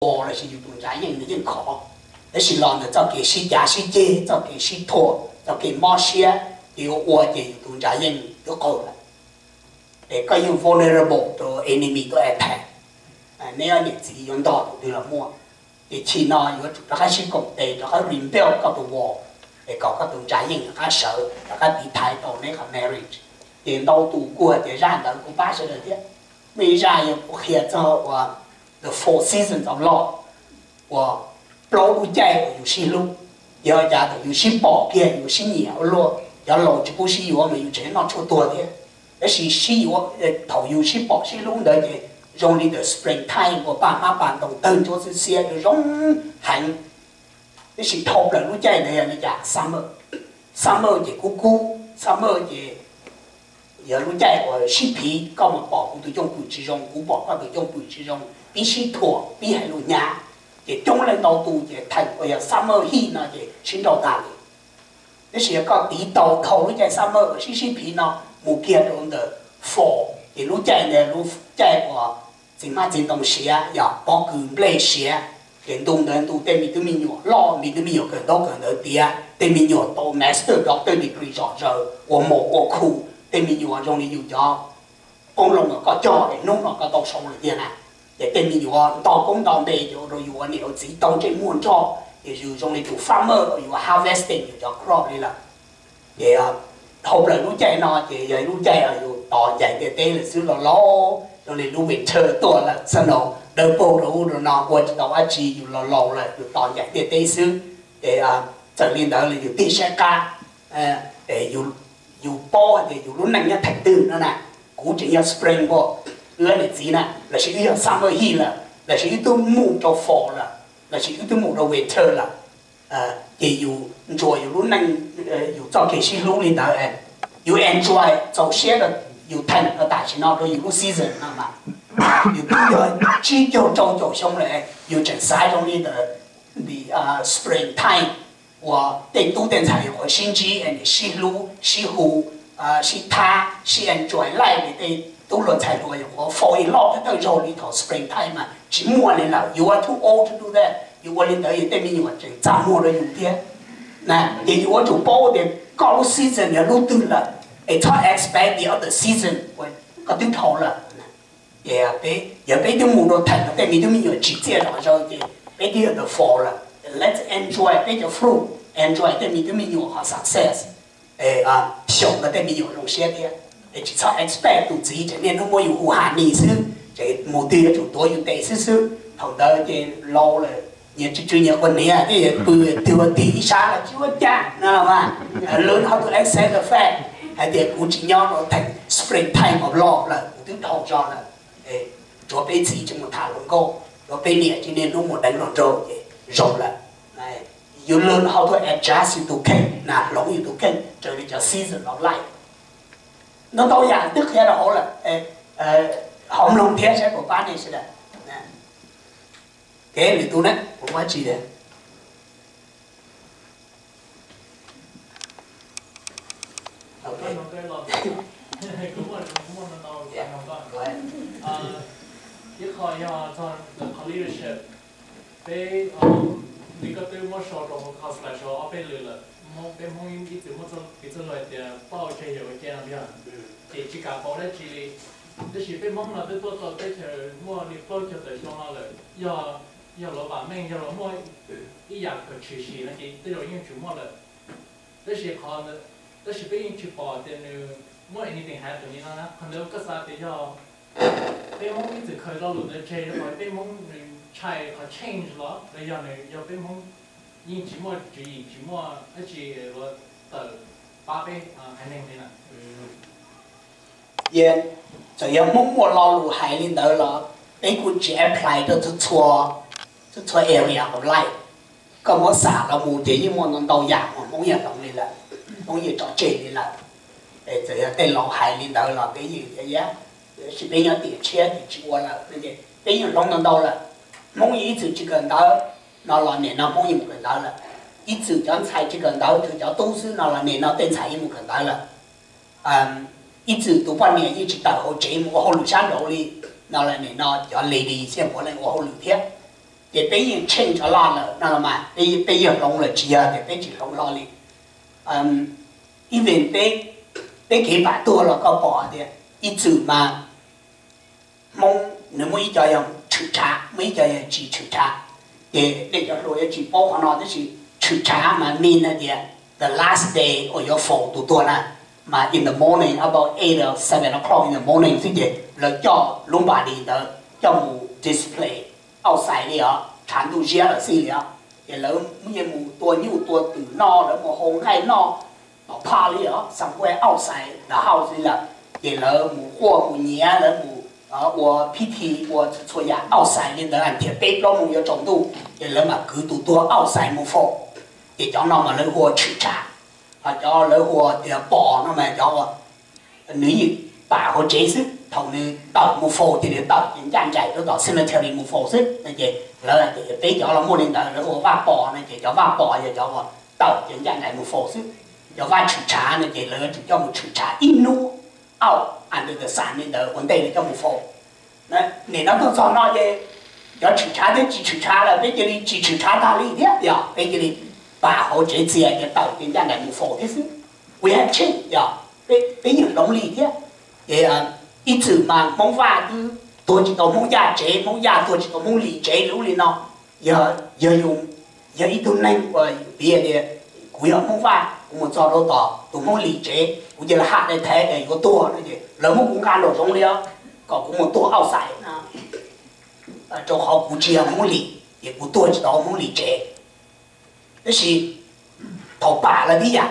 los sis yus tus ntsa yeej nws yeej khov. Tab sis los ntawm txoj kev sib cav sib ceg, txoj kev sib thuam, txoj kev mob siab, ces ua ua ces yus tus ntsa yeej twb qaug lawm. Es koj yeej vulnerable rau enemy tuaj attack. Neb ob niam txiv yuav ntog tus twg los muaj. Ces chim no yuav tsum rov qab sib koom tes, rov qab rebuild koj tus wall, es kom koj tus ntsa yeej rov qab sawv, rov qab tiv thaiv tau neb qhov marriage. Ces ntau tus kuj tias zaj ntawd kuj pab sawv daws thiab. Muaj ib zaj yog kuv qhia txog uas the four seasons of love, uas plaub lub caij uas yus sib hlub. Yog cas thaum yus sib pom kiag yus sib nyiam ua luaj, cov laus tsis pub sib yuav mas yus tseem noj tshuaj tuag thiab. Tab sis sib yuav, thaum yus sib pom sib hlub ntawd ces zoo li the spring time uas paj hmab paj ntoo tawg ntsuab xwb, xiab zoo heev. Tab sis dhau plaws lub caij ntawd yog li cas? Summer. Summer ces kub kub, summer ces yog lub caij uas sib phiv, koj mus pom kuv tus cwj pwm tsis zoo, kuv pom koj tus cwj pwm tsis zoo, pib sib thuam, pib hais lus hnyav. Ces coob leej ntau tus ces theem uas yog summer heat no ces sib nrauj tag li. Tab sis yog koj tiv tau dhau lub caij summer uas sib sib phiv no mus kiag rau ntawm fall, ces lub caij ntawd lub caij uas txiv hmab txiv ntoo siav, yog pob kws nplej siav, ces ntu ntawd ntu tej me tub me nyuam loj, me tub me nyuam kawm ntaub kawm ntawv tiav, tej me nyuam tau master, doctor degree zom zaws, ua mos ua khu, tej me nyuam zoo li yus cov qoob loo uas koj cog es hnub no koj tau sau lawm tiag na. Ces tej me nyuam nto koob nto npe ces ua rau yus ua niam ua txiv tau ntsej muag nrog, ces yus zoo li tus farmer uas yus harvesting yus cov crop li lawm. Ces dhau plaws lub caij no ces yog lub caij uas yus tos ncaim ntiaj teb lawm xwb, los laus zoo li lub winter tuaj lawm, snow dawb paug rau ub rau no ua tsis tau dab tsi, yus los laus lawm yus tos ncaim ntiaj teb xwb. Ces txawm li ntawd los yus tig saib qab, yus paub hais tias yus lub neej nyob theem twg no na. Kuv tseem yog spring npua, wb niam txiv na, los sis wb yog summer heat lawm, los sis wb twb mus rau fall lawm, los sis wb twb mus rau winter lawm. Ces yus ntsuas yus lub neej, yus txoj kev sib hlub li ntawd, yus enjoy txaus siab rau yus theem rau tam sim no rau yus lub season no mas. Yus twb yog tsib caug rau caum xyoo lawm, yus tseem xav zoo li ntawd, the spring time uas tej tub tej ntxhais nyuam qhuav sib ntsib, sib hlub, sib hu, sib thab, sib enjoy life li tej tub hluas ntxhais hluas nyuam qhuav fall in love tawm zaug li thaum spring time mas tsis muaj li lawm. You are too old to do that. Yus ua li ntawd yus tej me nyuam tseem txaj muag rau yus thiab. Ces yus yuav tsum paub tias koj lub season yog lub twg lawm, es txhob expect the other season uas koj twb dhau lawm. Ces peb, yog peb twb mus rau theem no tej me tub me nyuam tsim txiaj zom zaws ces peb twb yog the fall lawm. Let's enjoy peb cov fruit, enjoy tej me tub me nyuam qhov success, xyaum rau tej me nyuam zoo siab thiab. Es tsis txhob expect tus txiv tseem niaj hnub muab yus hu ha ni xwb, ces mus twg yuav tsum tuav yus tes xwb xwb. Thaum ntawd ces laus lawm, nyias tsw tsw nyias quas niam thiab, pw twg ua tig ib sab los tsis ua cas no mas. Learn how to accept the fact hais tias kuv tsis nyob rau theem spring time of love lawm, kuv twb dhau zog lawm. Tsuav peb txiv tsis mus tham hluas nkauj, tsuav peb niam tsis niaj hnub mus deev hluas nraug ces zoo lawm. You learn how to adjust yus tus kheej na, hloov yus tus kheej raws li cov season of life. Ntau ntau yam twb qhia rau hauv lawm, ho mloog thiab saib puas pab nej sawv daws. Kev lwm tus na, kuv muaj tsis tias ib qho yog txog qhov leadership. Peb, li koj twb muab sau rau hauv course lawm, sau ob peb lwm lawm, peb Hmoob ib txwm muaj piv txoj lus hais tias pauj tseg yawm ua ke no yog, ces tsis kam pauj dab tsi li. Tab sis peb Hmoob no twb tuaj tau teb chaws muaj li plaub caug tawm xyoo no lawm, yog, yog lawv vam meej, yog lawv muaj ib yam khaws tshwm sim no ces tej zaum yeej tsis muaj lawm. Tab sis qhov, tab sis peb yeej tsis pom tias nws muaj anything happen li no na. Qhov ntawd koj xav tias yog peb Hmoob ib txwm khaws lo lus ntawd tseg rau qhov peb Hmoob nws ntshai qhov change los, los yog nws yog peb Hmoob yeej tsis muaj tswv yim, tsis muaj dab tsi los tawm pab peb haiv neeg li na. Txawm yog Hmoob muaj lo lus hais li ntawd los peb kuj tsis apply rau txhua, txhua area of life. Koj muab xam los mus ces yeej muaj ntau ntau yam uas Hmoob yeej hloov li lawm, Hmoob yeej tso tseg li lawm. Txawm yog tej laus hais li ntawd los peb yeej, tab sis peb nyob tiam tshiab ces tsis ua lawm, peb yeej hloov ntau ntau lawm. Hmoob yeej ib txwm tsis kawm ntawv no los nim no Hmoob yeej mus kawm ntawv lawm. Ib txwm cov ntxhais tsis kawm ntawv, tsuas cov tub xwb no los nim no tej ntxhais yeej mus kawm ntawv lawm. Ib txwm tus poj niam yeej tsis tawm hauv tsev mus ua hauj lwm sab nraud li no los nim no cov lady thiaj puav leej ua hauj lwm thiab. Ces peb yeej change a lot lawm no mas, peb yeej hloov lawm, tsis yog tias peb tsis hloov hlo li. Even peb, peb kev pam tuag los koj pom tias ib txwm mas Hmoob nws muaj ib co yog tshwm tshav, muaj ib co yog tsis tshwm tshav. Ces nej cov hluas yuav tsis paub qhov no tab sis tshwm tshav mas mean hais tias the last day uas yuav faus tus tuag na, mas in the morning about eight or seven o'clock in the morning xwb ces lawv coj lub body ntawd coj mus display outside li os, tshav ntuj ziab lawm xij li os. Ces lawv yeej mus tua nyuj tua twm noj, lawv mus hau nqaij noj tom phaj li os, somewhere outside the house li lawm. Ces lawv mus quaj mus nyiav, lawv mus ua phib thi ua txhua txhua yam outside li ntawd, thiaj peb plaub moos yuav tsaus ntuj ces lawv mam kwv tus tuag outside mus faus. Ces cov no mas lawv hu ua tshwm tshav. Ho cov lawv hu ua tias pos no mas cov uas nws yeej pam hauv tsev xwb, thaum nws tawm mus faus ces nws tawm ces ncaj nraim rau tom cemetery mus faus xwb no ces lawv hais tias peb cov los muaj li ntawd, lawv hu ua vaj pos no ces cov vaj pos yog cov uas tawm ces ncaj nraim mus faus xwb. Cov vaj tshwm tshav no ces lawv tsuas coj mus tshwm tshav ib hnub, out under the sun li ntawd ua ntej lawv coj mus faus. Nim no tuaj txog no ces cov tshwm tshav thiab tsis tshwm tshav lawm peb cia li tsis tshwm tshav tag li thiab yog peb cia li pam hauv tsev txias ces tawm ces ncaj nraim mus faus thiab xwb. We have change yog peb yeej hloov li thiab. Ces ib txwm mas Hmoob Vaj twb tuag tsis tau Hmoob Yaj tsev, Hmoob Yaj tuag tsis tau Hmoob Lis tsev lub li no. Yog, yog yus, yog ib tug neeg uas yus piav tias kuv yog Hmoob Vaj, kuv mus txog rau tom tus Hmoob Lis tsev kuv cia li haj dai thaiv es yuav tuag no ces lawv muab kuv nqa nraum zoov li os, kom kuv mus tuag outside no, rau qhov kuv tsis yog Hmoob Lis ces kuv tuag tsis tau Hmoob Lis tsev. Tab sis thaum pam los tib yam,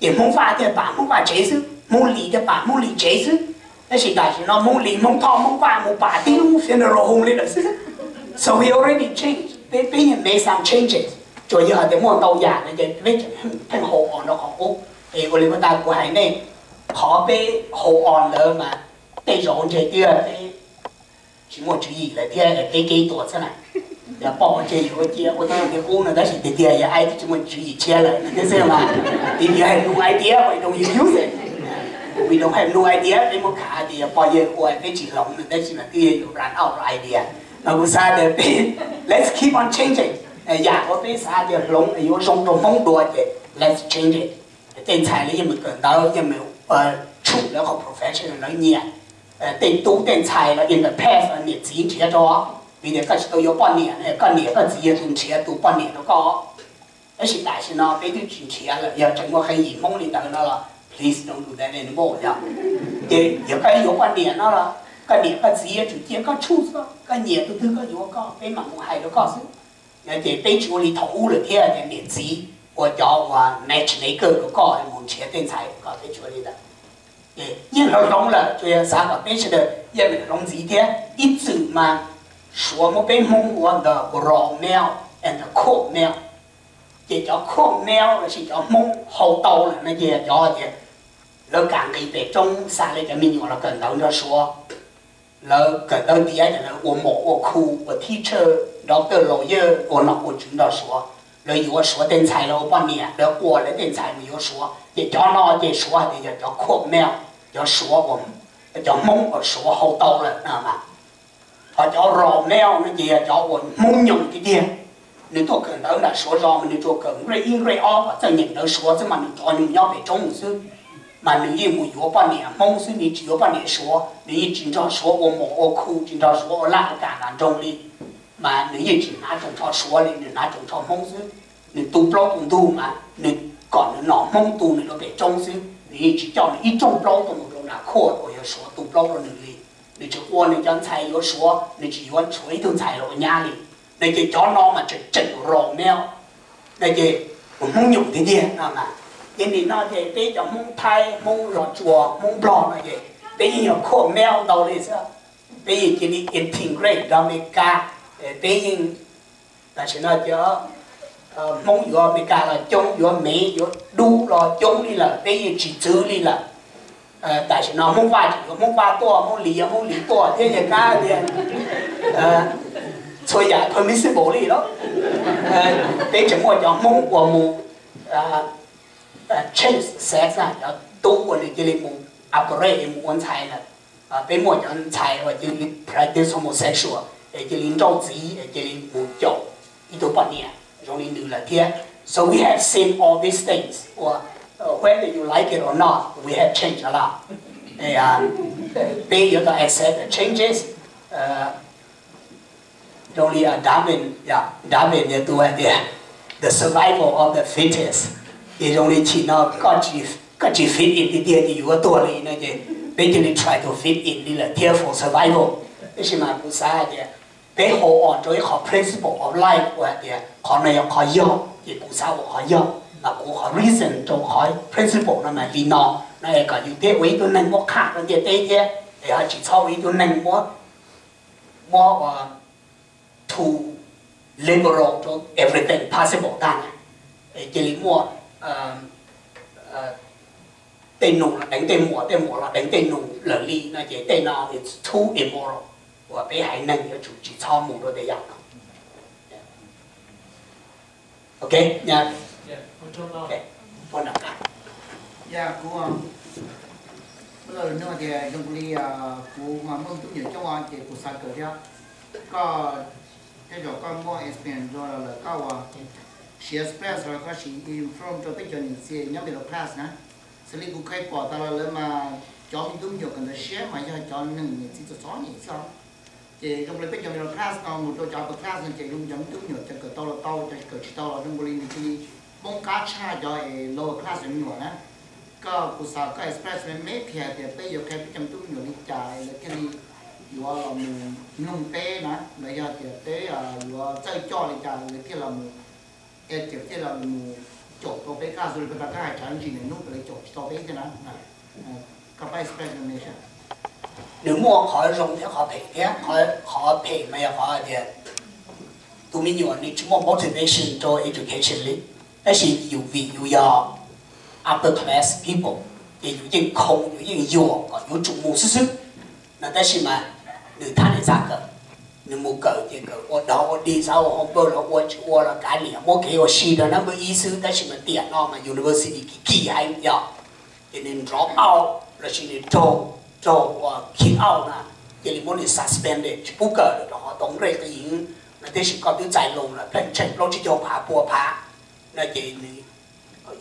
ces Hmoob Vaj thiaj pam Hmoob Vaj tsev xwb, Hmoob Lis thiaj pam Hmoob Lis tsev xwb. Tab sis tam sim no Hmoob Lis, Hmoob Thoj, Hmoob Vaj mus pam tib lub funeral home li lawm xwb. So we already change, peb, peb yeej made some changes. Tsuas yog tias muaj ntau yam no ces peb tseem pheej hold on rau qhov qub. Es ua li puag ta kuv hais nej, qhov peb hold on ntawd mas tej zaum ntshe twb peb tsis muaj tswv yim lawm thiab es peb kev tuag xwb na. Yog pom ua ntse yuav ua cia ua tej qub no tab sis tiag tiag yog ai twb tsis muaj tswv yim tshiab lawm no thiab xwb mas. If you have no idea, why don't you use it? We don't have no idea, peb muab khav tias yog pog yawg ua peb tsis hloov no tab sis mas twb yog you run out of idea. No kuv xav tias peb, let's keep on changing. Yam uas peb xav tias hloov yuav zoo rau Hmoob dua ces let's change it. Tej ntxhais lawv yeej mus kawm ntawv, yeej mus tshum lawv qhov profession lawv nyiam. Tej tub tej ntxhais los in the past los niam txiv nrhiav rau, vim tias koj tsis tau yuav poj niam, koj niam koj txiv yog tus nrhiav tus poj niam rau koj. Tab sis tam sim no peb twb tsis nrhiav lawm, yog tseem muaj qee yim Hmoob li ntawd no los please don't do that anymore yog. Ces yog koj yuav poj niam no los koj niam koj txiv yuav tsum cia koj tshum xwb, koj nyiam tus twg koj yuav koj, peb mam mus hais rau koj xwb. Ces peb tsis ua li thaum ub lawm thiab, ces niam txiv ua cov uas matchmaker rau koj mus nrhiav tej ntxhais rau koj, peb tsis ua li ntawd. Ces yeej hloov hloov lawm, tsuas yog xav kom peb sawv daws yeej hloov ntxiv thiab. Ib txwm mas Suav muab peb Hmoob ua the raw male and the cult male. Ces cov cult male lossis cov Hmoob hau tau lawm no ces cov tias lawv kam nqis pem roob xa lawv cov me nyuam los kawm ntawv nrog Suav. Lawv kawm ntawv tiav ces lawv ua mos ua khu, ua teacher, doctor, lawyer, ua nom ua tswv nrog Suav. Lawv yuav Suav tej ntxhais los ua poj niam, lawv ua lawv tej ntxhais mus yuav Suav. Ces cov no ces Suav hais tias yog cov cult male, cov Suav, cov Hmoob uas Suav hau tau lawm no mas. Ho cov raw male no ces yog cov uas Hmoob nyoos tiag tiag. Nws tuaj kawm ntawv nram Suav zos mas nws tsuas kawm grade ib grade ob kom txawj nyeem ntawv Suav xwb mas nws rov mus nyob pem roob xwb. Mas nws yeej mus yuav poj niam Hmoob xwb, nws tsis yuav poj niam Suav, nws yeej tsis nrog Suav ua mos ua khu, tsis nrog Suav ua laj ua kam nram nroog li. Mas nws yeej tsis hnav tsoos tsho Suav li, nws hnav tsoos tsho Hmoob xwb. Nws tu plaub tu ntug mas nws kom nws nom Hmoob tu nws rau pem roob xwb, nws yeej tsis coj nws ib rooj plaub tuaj mus rau nram khuaj uas yog Suav tu plaub rau nws li. Nws tsis ua nws cov ntxhais yuav Suav, nws tsis yuav Suav ib tug ntxhais los ua nyab li. No ces cov no mas tseem tseem raw male, no ces Hmoob nyoos tiag tiag no mas. Ces nim no ces peb cov Hmoob Thaib, Hmoob Los Tsuas, Hmoob Nplog no ces peb yeej yog cult male ntau li xwb. Peb yeej cia li integrate rau Amelikas, peb yeej, tam sim no cov Hmoob yuav Amelikas los coob, yuav Mev yuav dub los coob li lawm, peb yeej tsis txwv li lawm. Tam sim no Hmoob Vaj tseem yuav Hmoob Vaj tuaj, Hmoob Lis yuav Hmoob Lis tuaj thiab, yog kab tias txhua yam permissible li lawm. Peb tseem muaj cov Hmoob uas mus change sex, cov tub uas nws cia li mus operate mus ua ntxhais lawm. Peb muaj cov ntxhais uas cia li practice homosexual, es cia li nrauj txiv es cia li mus caum ib tug poj niam zoo li nws lawm thiab. So we have seen all these things, or uh, whether you like it or not, we have changed a lot. Peb yuav tau accept the changes. Zoo li Darwin, Darwin yog tus hais tias the survival of the fittest. Ces zoo li chim no koj tsis fit in tiag tiag ces yuav tuag li no ces peb cia li try to fit in li lawm thiab for survival. Tab sis mas kuv xav hais tias peb hold on rau ib qhov principle of life uas hais tias qhov no yog qhov yog ces kuv xav ua qhov yog, mas kuv qhov reason rau qhov principle no mas li no, no es kom yus thiaj ua ib tug neeg muaj qhab rau ntiaj teb thiab es ho tsis txhob ua ib tug neeg muab muab ua too liberal rau everything possible tag na. Es cia li muaj tej nus los deev tej muam, tej muam los deev tej nus lawm li no ces tej no it's too immoral uas peb haiv neeg yuav tsum tsis txhob mus rau tej yam no. Ok, zoo li kuv muaj tub nyuam coob ces kuv xav kawm thiab. Koj tej zaum koj muaj experience rau lawm, koj ua siv express los koj siv improve rau peb cov niam txiv nyob middle class na. Xws li kuv kheev pom tas los lawv mas cov me tub nyuam kawm ntawv siab mas yog cov neeg niam txiv txom txom nyem xwb. Ces zoo li peb cov middle class no mus rau cov upper class no ces zoo cov me tub nyuam cov kawm tau los tau, cov kawm tsis tau los zoo li nws cia li poob qab tshaj cov es lower class me nyuam na. Koj, kuv xav koj express me me qhia tias peb yuav qhia peb cov me tub nyuam li cas lawv thiaj li yuav los mus mloog peb na, los yog tias peb yuav txawj coj li cas lawv thiaj los mus, es thiaj los mus caum tau peb. Koj xws li koj hais tsam ntsis niaj hnub lawv caum tsis tau peb thiab na. Koj pab express me me saib. Nws muaj qhov zoo thiab qhov phem thiab. Qhov phem mas yog qhov hais tias tus me nyuam nws tsis muaj motivation rau education li, tab sis yus vim yus yog upper class people ces yus yeej khoom, yus yeej yuam kom yuav tsum mus xwb xwb no. Tab sis mas nws thab nws xav kawm, nws mus kawm ces kawm ua dog ua dig, xav ua homework los ua, tsis ua los kav liam, muab kev ua si rau number ib xwb. Tab sis mas tiam no mas university kim kim heev yog, ces nws drop out lossis nws raug, raug ua kick out na, cia li muab nws suspended tsis pub kawm lawm rau qhov tau nqe qeeb no. Tiam sis koj twb txais loan lawm pheej tsheej plaub tsib caug phav pua phav no ces nws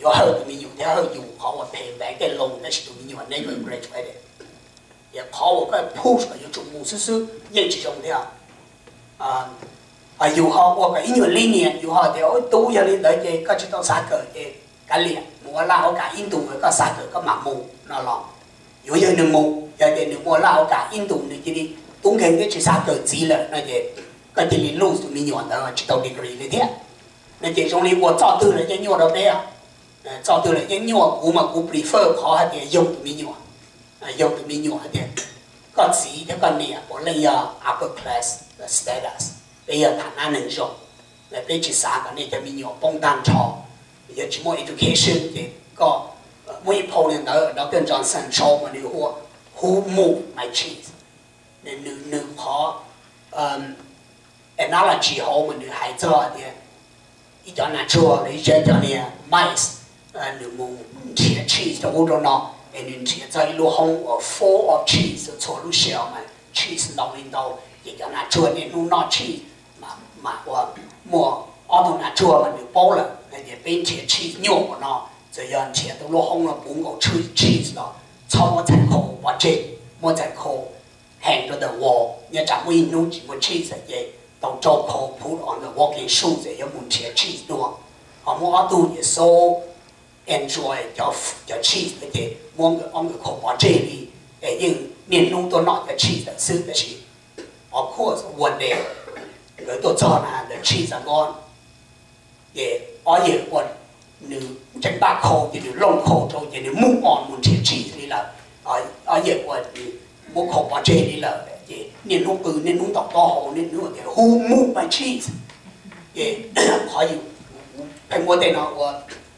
yuav hawj tus me nyuam thiab hawj yus. Qhov uas phem npeev tej loan tab sis tus me nyuam never graduated. Ces qhov uas koj push kom yuav tsum mus xwb xwb yeej tsis zoo thiab. Yus ho ua kom ib nyuag lenient, yus ho tias ub tub yog li ntawd ces koj tsis tau xav kawm ces kav liam, mus ua laj ua kam ib ntus koj xav kawm koj mam mus no los yuav yog nws mus. Yog tias nws mus ua laj ua kam ib ntus nws cia li tub nkeeg thiab tsis xav kawm ntxiv lawm no ces koj cia li lose tus me nyuam ntawd tsis tau degree li thiab. No ces zoo li ua txoj twg los yeej nyuaj rau peb. Txoj twg los yeej nyuaj, kuv mas kuv prefer qhov hais tias yoog tus me nyuam, yoog tus me nyuam hais tias koj txiv thiab koj niam puav leej yog upper class status, peb yog tham nab neeg zoo, peb tsis xav kom nej cov me nyuam poob tag nrho. Yog tsis muaj education ces koj, muaj ib phau li ntawd Doctor Johnson sau mas nws hu ua Who Moved My Cheese. Nws, nws qhov analogy hauv mas nws hais txog tias ib cov nas tsuag los ib cov niag mice, nws mus nrhiav cheese rau ub rau no, es nws nrhiav txog ib lub hoob uas full of cheese, txhua lub shelf mas cheese ntau li ntau. Ces cov nas tsuag niaj hnub noj cheese, mas ua, muaj ob tug nas tsuag mas nws paub lawm tias peb nrhiav cheese nyuaj ua no, txawm yog nrhiav tau lub hoob no puv nkaus cheese los txhob muab txhais khau pov tseg, muab txhais khau hang rau the wall. Nyob tsam muaj ib hnub tsis muaj cheese ces tau rau khau put on the walking shoes es yuav mus nrhiav cheese dua. Ho muaj ob tug ces so enjoy cov cheese ces muab nkawd ob nkawd khau pov tseg li, es yeej niaj hnub tuaj noj cov cheese ntawd xwb. Tab sis of course one day nkawd tuaj txog na the cheese are gone. Ces ob yawg uas nws tseem npaj khau ces nws looj khau rau ces nws move on mus nrhiav cheese li lawm. Ob yawg uas nws muab khau pov tseg li lawm ces niaj hnub qw niaj hnub ntaus taub hau niaj hnub tias Who moved my cheese? Ces qhov yus pheej muab tej no ua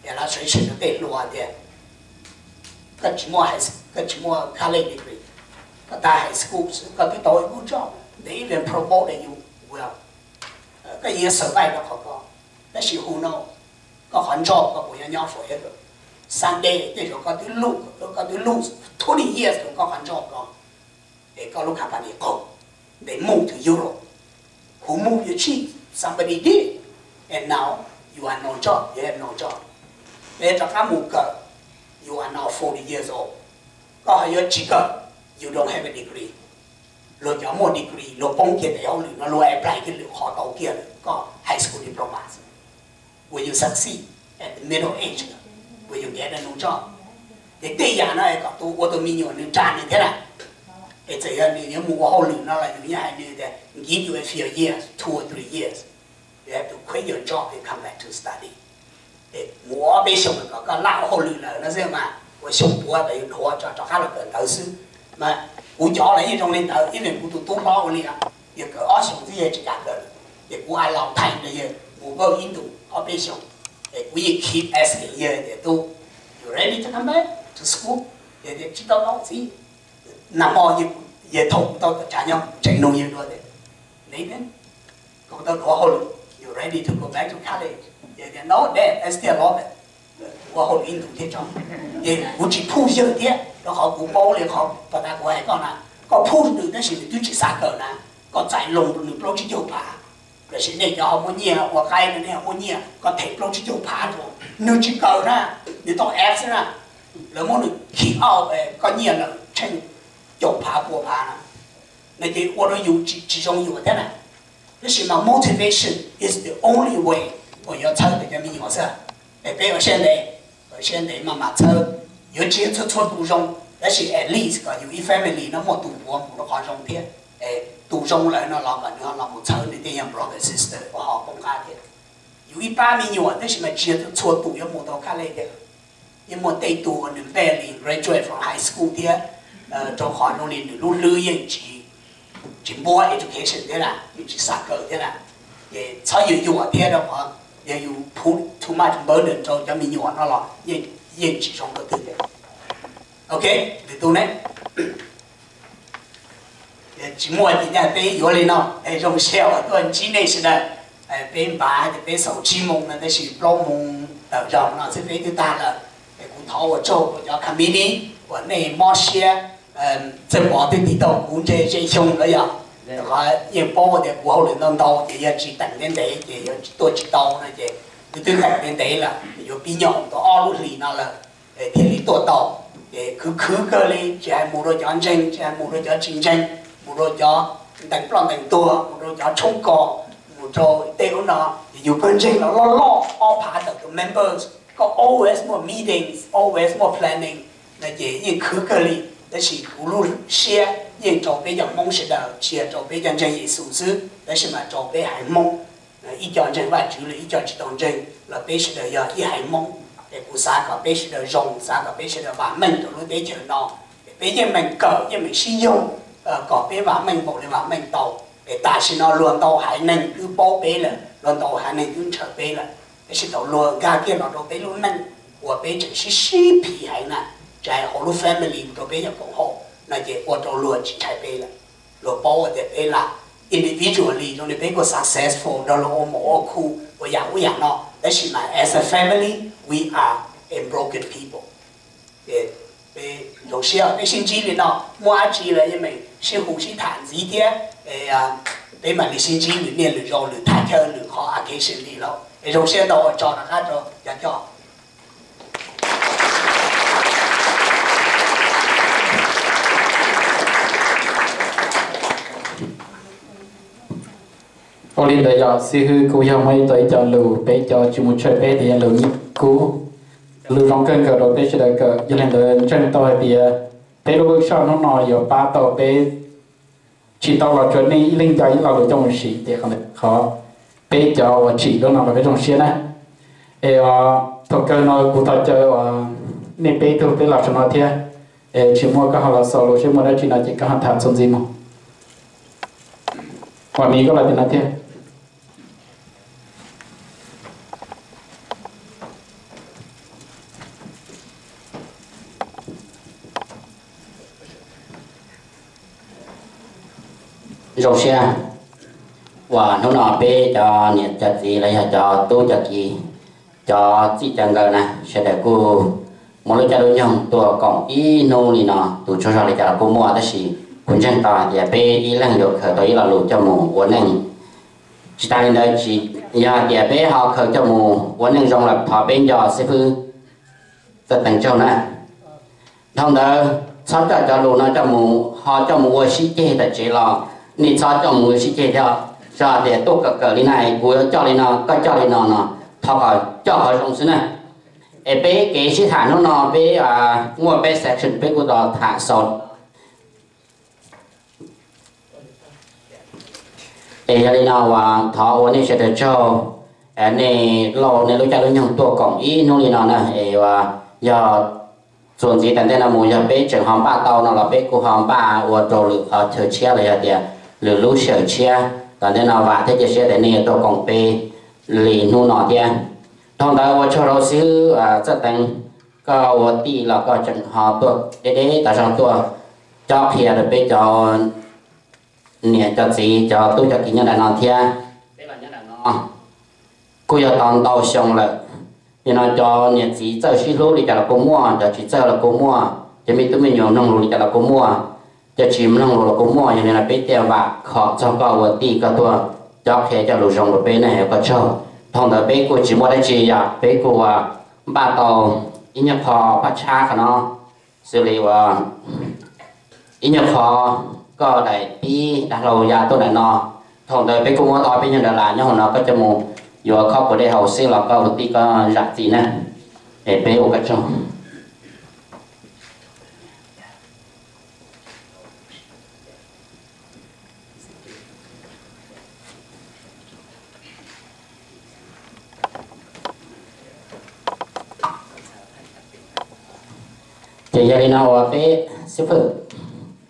illustration rau tej hluas tias koj tsis muaj, koj tsis muaj college degree, koj tag high school xwb koj twb tau ib lub job, they even promoted you well, koj yeej survive rau qhov ko. Tab sis who knows, koj qhov job koj puas yuav nyob forever? Someday tej zaum koj twb lose, koj twb lose twenty years rau koj qhov job ko, es koj lub company qaug, they move to Europe. Who move your cheek? Somebody did. And now you are no job, you have no job. Peb rov qab mus kawm, you are now forty years old. Koj ho yuav tsis kawm, you don't have a degree. Luag cov muaj degree luag poob kiag tes hauj lwm no, luag apply kiag lwm qhov tau kiag lawm, koj high school diploma. Will you succeed at the middle age? Will you get a new job? Ces tej yam no es kom tus ua tus me nyuam nws ras nws thiab na. Es txawm yog nws yuav mus ua hauj lwm no los yus yeej hais nws tias give you a few years, two or three years, you have to quit your job and come back to study. Mus ua ob peb xyoos kom koj laj ua hauj lwm lawm no xwb mas, ua xyoo puav tas yus dhuav tso rov qab los kawm ntawv xwb. Mas kuv cov los yeej zoo li ntawd, ib leeg kuv tus tub hlob ua li, yog kawm ob xyoos xwb yog tsis kam kawm, ces kuv a los thaij rau yawg mus npawj ib ntus ob peb xyoos, es kuv yeej keep asking yawg tias, tub, you ready to come back to school? Yawg tias tsis tau tau txiv. Nag hmo yawg thaum kuv tau tawm tsam nyob kuv tseem nug yawg dua tias, Nathan, koj tau dhuav hauj lwm, you ready to go back to college? Yawg tias, no dad, I still love it. Ua hauj lwm ib ntus thiab tso. Ces kuv tsis phuj yawg thiab, rau qhov kuv paub li qhov pas tas kuv hais koj na, koj phuj nws tab sis nws twb tsis xav kawm na, koj txais loan rau nws plaub tsib caug phav, lossis nej cov ho muaj nyiaj ua qaib no nej ho muaj nyiaj, koj them plaub tsib caug phav rau, nws tsis kawm na, nws tau F xwb na, lawv muab nws kick out, koj nyiaj lawm tsheej caum phav pua phav na, no ces ua rau yus tsis zoo yuav thiab na. Tab sis mas motivation is the only way uas yuav txhawb tau cov me nyuam xwb. Es peb ua siab ntev, ua siab ntev maj mam txhawb, yuav tsis yog txhua txhua tus zoo, tab sis at least kom yus ib family no muaj tus puav mus rau qhov zoo thiab. Es tus zoo lawm no los kom nws ho los mus txhawb nws tej young brother sister uas ho poob qab thiab. Yus ib pab me nyuam tab sis mas tsis yog txhua tus yuav mus tau college thiab. Yeej muaj tej tug uas nws barely graduate from high school thiab, rau qhov zoo li nws lub hlwb yeej tsis, tsis npuab education thiab na, yeej tsis xav kawm thiab na. Ces txhob yuam yuam thiab rau qhov yog yus put too much burden rau cov me nyuam no los yeej tsis zoo rau twg li. Ok, lwm tus ne. Tsis muaj ces nyaj peb yuav li no es zoo siab uas tuaj ntsib nej sawv daws. Peb npav tias peb xaus tsib moos no tab sis plaub moos tawm zaum no xwb peb twb tag lawm. Es kuv thov ua tsaug rau cov committee uas nej mob siab, txawj pom twb tiv tauj kuv ntshe ze xyoo lawm yog, rau qhov yeej paub tias kuv hauj lwm ntau ntau ces yog tsis teem ntev ntev ces yuav tuaj tsis tau no ces kuv twb teem ntev ntev lawm, yuav pib nyob hauv tau ob lub hlis no lawm thiaj li tuaj tau. Ces khwv khwv kawg li, tsis hais mus rau cov ntseeg, tsis hais mus rau cov tsis ntseeg, mus rau cov ntees ploj ntees tuag, mus rau cov tshoob kos, mus rau tej ub no, yus pawg ntseeg los loj loj ob phav tawm tus members, koj always muaj meetings, always muaj planning, no ces yeej khwv kawg li. Tab sis kuv lub siab yeej rau peb cov Hmoob sawv daws, tsis yog rau peb cov ntseeg Yexus xwb, tab sis mas rau peb haiv Hmoob, ib co ntseeg Vajtswv los ib co tsis tau ntseeg los peb sawv daws yog ib haiv Hmoob. Es kuv xav kom peb sawv daws zoo, xav kom peb sawv daws vam meej rau lub teb chaws no. Peb yeej meem kawm yeej meem sib yoog kom peb vam meej npaum li vam meej tau. Es tam sim no luag ntau haiv neeg twb paub peb lawm, luag ntau haiv neeg twb ntshaw peb lawm, tab sis thaum luag nkag kiag los rau peb lub neej uas peb tseem sib sib phim heev na, tsis hais hauv lub family mus rau peb cov koom haum no ces ua rau luag tsis ntshai peb lawm. Luag paub tias peb lam individually zoo li peb kuj successful nrog luag ua mov ua khu ua yam ub yam no, tab sis mas as a family we are a broken people. Peb zoo siab peb sib ntsib li no, muaj dab tsi los yeej meem sib hu sib tham ntxiv thiab. Peb mam li sib ntsib lwm niaj lwm zaus lwm thaj chaw lwm qhov occasion li lauj. Es zoo siab ntau, ua tsaug rov qab rau cov coj. Ua li ntawd yog xib hwb kuj yog muaj ib tau ib co lus peb cov tsis mus tshawj peb tias yog lus nyiaj kub, lus zoo kawg nkaus rau peb sawv daws kawm. Yog li ntawd ntseeg tau hais tias peb lub workshop hnub no yuav pab tau peb tsim tau los tsuas nej ib leeg nco ib lo lus coj mus siv ces qhov ntawd qhov peb cov uas tsim lub no los peb zoo siab na. Es thaum kawg no kuv thov caw uas nej peb tug peb los saum no thiab, es tsis muaj koj ho los xaus lus seb muaj dab tsi no ces koj ho tham txuas ntxiv mus. Uas Mim koj los tim no thiab. Zoo siab uas hnub no peb cov niam cov txiv los yog cov tub cov kiv, cov txij cov nkawm na, sawv daws kuj muaj lub caij lub nyoog tuaj koom ib hnub li no. Tus tsaug zog li cas los kuj muaj, tab sis kuv ntseeg tau hais tias peb ib leeg yuav khaws tau ib lo lus coj mus ua neej Tsis tas li ntawd, yog hais tias peb ho khaws coj mus ua neej zoo los thov peb nco xib fwb Txawj Teev tsaug na. Dhau ntawd txhob coj cov lus no coj mus, ho coj mus ua sib ceg tom tsev los nej txhob coj mus ua sib ceg thiab. Txhob tias tuaj kawm kawm li na es kuv yuav coj li no koj coj li no no, thov kom coj qhov zoo xwb na. Es peb kev sib tham hnub no peb muaj peb section, peb kuj tau tham xaus. Es yog li no uas thov ua nej sawv daws tsaug, nej lauj, nej lub caij lub nyoog tuaj koom ib hnub li no na es uas yog txuas ntxiv tom ntej no mus yog peb tseem ho npaj tau no los peb kuj ho npaj ua rau lwm qhov chaw tshiab los yog tias lwm lub sij hawm tshiab. Tom ntej no vam thiab cia siab tias nej yuav tuaj koom peb li hnub no thiab. Dhau ntawd ua tsaug rau xib Txawj Teev, koj ua tij los koj tseem ho tuaj deb deb tas zog tuaj cob qhia rau peb cov niam cov txiv cov tub cov kiv nyob nram no thiab. Peb los nyob nram no kuj yog tau ntau xyoo lawm. Nim no cov niam txiv txawj sib hlub li cas los kuj muaj, cov tsis txawj los kuj muaj, cov me tub me nyuam mloog lus li cas los kuj muaj, cov tsis mloog lus los kuj muaj. Yog li no peb thiaj vam khom txog koj ua tij koj tuaj cob qhia cov lus zoo rau peb ne, koj tsaug. Dhau ntawd peb kuj tsis muaj dab tsi, yog peb kuj npaj tau ib nyuag qho phaj tshab qhov no xws li uas ib nyuag qho koj daim tib dav hlau ya tuaj nram no. Dhau ntawd peb kuj muab tau peb nyuag das las nyob hauv no koj coj mus yuav khob puas dej haus xwb los koj ua tij koj zam txim na. Es peb ua koj tsaug. Ces yog li no uas peb xib fwb,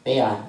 peb